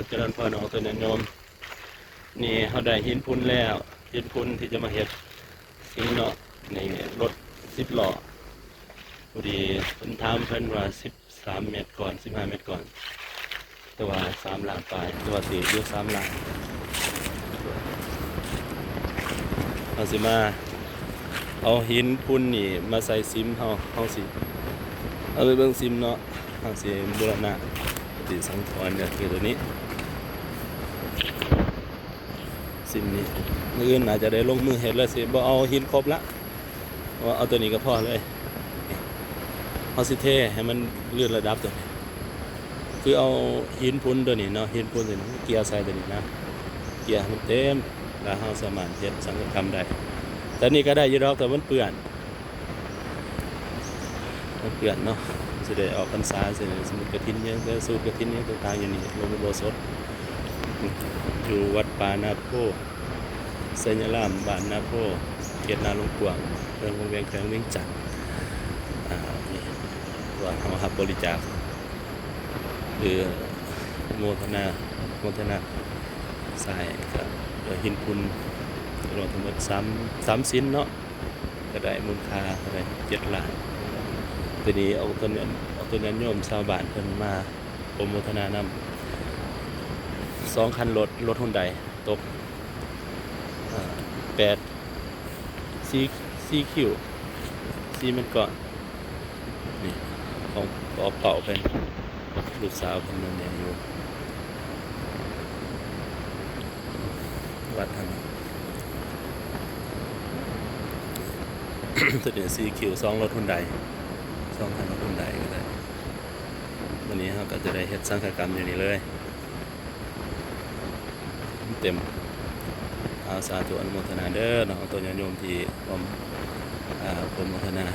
ຈະເລີນພອນ ອອກຕົນຍາດໂຍມ. ນີ້ເຮົາໄດ້ຫີນພຸ່ນແລ້ວ, ຫີນພຸ່ນທີ່ຈະມາເຮັດສິມເນາະ. ນີ້ລົດສິບລໍ້ ພໍດີເພິ່ນຖາມເພິ່ນວ່າສິບສາມແມັດກ້ອນ ສິບຫ້າແມັດກ້ອນ ແຕ່ວ່າສາມລ້ານປາຍ ແຕ່ວ່າຖືກຢູ່ສາມລ້ານ. ເຮົາຊິມາ ເອົາຫີນພຸ່ນນີ້ມາໃສ່ສິມເຮົາ, ເຮົາຊິເອົາໄປເບິ່ງສິມເນາະ, ເຮົາຊິບູລະນະ ປະຕິສັງຂອນ ກໍຄືຕົວນີ້ ສິມນີ້. ມື້ອື່ນອາດຈະໄດ້ລົງມືເຮັດແລ້ວ, ຊິບໍ່ເອົາຫີນຄົບລະ, ເອົາ ເອົາຕົວນີ້ກໍພໍເລີຍ. ເຮົາຊິເທໃຫ້ມັນລື່ນລະດັບຕົວນີ້ ຄືເອົາຫີນພຸ່ນຕົວນີ້ເນາະ, ຫີນພຸ່ນຕົວນີ້ເກຍໃສ່ຕົວນີ້ນະ, ເກຍໃຫ້ມັນເຕັມ ແລ້ວເຮົາສາມາດເຮັດສັງກະກຳໄດ້. ແຕ່ນີ້ກໍໄດ້ຢູ່ດອກ ແຕ່ມັນເປື້ອນ, ມັນເປື້ອນເນາະ. ຊິໄດ້ອອກພັນສາ ຊິໄດ້ສະໝຸດກະຖິນຫຍັງ, ແຕ່ສູດກະຖິນຫຍັງຕ່າງໆຢູ່ນີ້ ລົງອຸໂບສົດ ຢູ່ວັດປ່ານາໂພ ໄຊຍະລາມ ບ້ານນາໂພ ເຂດນາຫຼວງກວາງ ເມືອງວັງວຽງ ແຂວງວຽງຈັນ. ອ່າ ນີ້ວ່າເຮົາຮັບບໍລິຈາກ ຄືໂມທະນາ ໂມທະນາ ສາຍກະຫີນພຸ່ນ ລວມທັງໝົດສາມ ສາມສິນເນາະ, ກະໄດ້ມູນຄ່າເທົ່າໃດ ເຈັດລ້ານ. ທີນີ້ອອກຕົນ ອອກຕົນຍາດໂຍມຊາວບ້ານເພິ່ນມາ ໂອໂມທະນານຳ ສອງຄັນລົດ, ລົດຮຸນໄດຕົກ ເອີ ແປດ ສີ່ ສີ່ຄິວ ສີ່ແມັດກ້ອນ. ນີ້ຂອງປອເປົ່າເພິ່ນ ລູກສາວເພິ່ນນຳແດ່ຢູ່ວັດຫັ້ນ. ຕົວນີ້ສີ່ຄິວ ສອງລົດຮຸນໄດ ສອງຄັນລົດຮຸນໄດກໍໄດ້. ມື້ນີ້ເຮົາກໍຈະໄດ້ເຮັດສັງຄະກຳຢູ່ນີ້ເລີຍ ເຕັມ. ອາ ສາທຸອະນຸໂມທະນາເດີເນາະ ຕົວຍາດໂຍມທີ່ຮ່ວມ ອາ ອະນຸໂມທະນາ